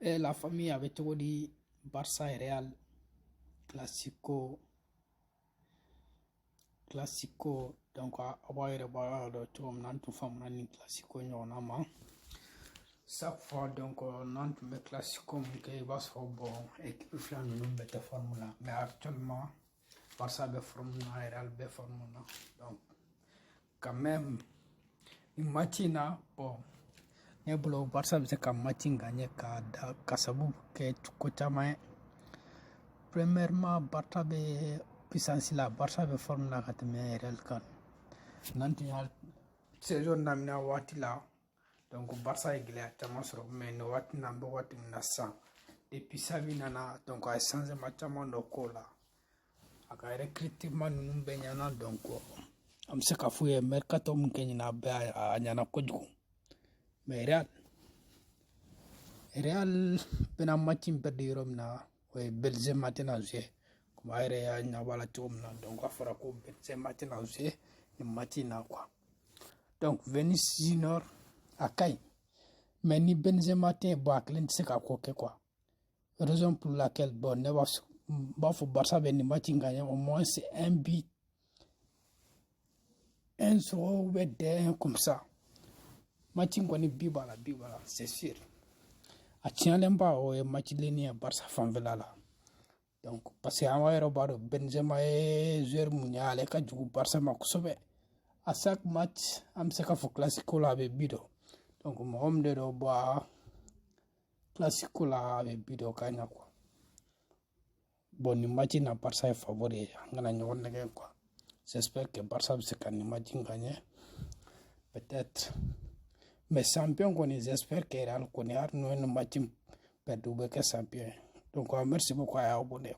Et la famille, a bɛ cogo di? Barça Real Classico, Classico. Donc aw b'a yɛrɛ b'a dɔn cogo min na, an tun famana nin Classico ɲɔgɔnna ma chaque fois. Donc n'an tun bɛ Classico mun kɛ, i b'a sɔrɔ, bon, équipe fila ninnu bɛɛ tɛ forme la, mais actuellement Barça bɛ forme na, Real bɛ forme na. Donc quand même, nin match in na, bon, ne bolo Barça bɛ se ka match in gagner ka da ka sababu kɛ ko caman ye. Premièrement, Barça bɛ puissance la, Barça bɛ forme na ka tɛmɛ Real kan. N'an tun y'a saison daminɛ waati la, donc Barça ye gɛlɛya caman sɔrɔ, mais nin waati in na, an bɛ waati min na sisan, depuis Xavi nana, donc a ye changement caman dɔ k'o la, a ka recrutement ninnu bɛɛ ɲɛna. Donc an bɛ se k'a f'u ye mercato min kɛ ɲinan, a bɛɛ a ɲɛna kojugu. Mais Real bɛna match in perdre yɔrɔ min na, o ye Benzema tɛna jouer, komi a yɛrɛ y'a ɲɛ b'a la cogo min na. Donc a fɔra ko Benzema tɛna jouer nin match in na, quoi. Donc Vinicius Junior a ka ɲi, mais ni Benzema tɛ yen, bon, a kelen tɛ se ka ko kɛ, quoi. Raison pour laquelle, bon, ne b'a fɔ Barça bɛ nin match in gagner au moins c'est un but, 1-0 ou bien 2-1 comme ça. Match in kɔni, bi b'a la, bi b'a la, c'est sûr. A tiɲɛlenba, o ye match lenni ye Barça fanfɛla la. Donc parce que an yɛrɛ b'a dɔn Benzema ye joueur mun ye, ale ka jugu Barça ma kosɛbɛ. À chaque match, an bɛ se k'a fɔ Classico la, a bɛ bi dɔn. Donc mɔgɔ min de don, bon, Classico la, a bɛ bi dɔn ka ɲa, quoi. Bon, nin match in na, Barça ye favori ye, an kana ɲɔgɔn nɛgɛ, quoi. J'espère que Barça bɛ se ka nin match in gagner peut-être, mais champion kɔni, j'espère que Real kɔni, hali n'u ye nin match in perdu, u bɛ kɛ champion ye. Donc merci beaucoup, a y'aw abonné.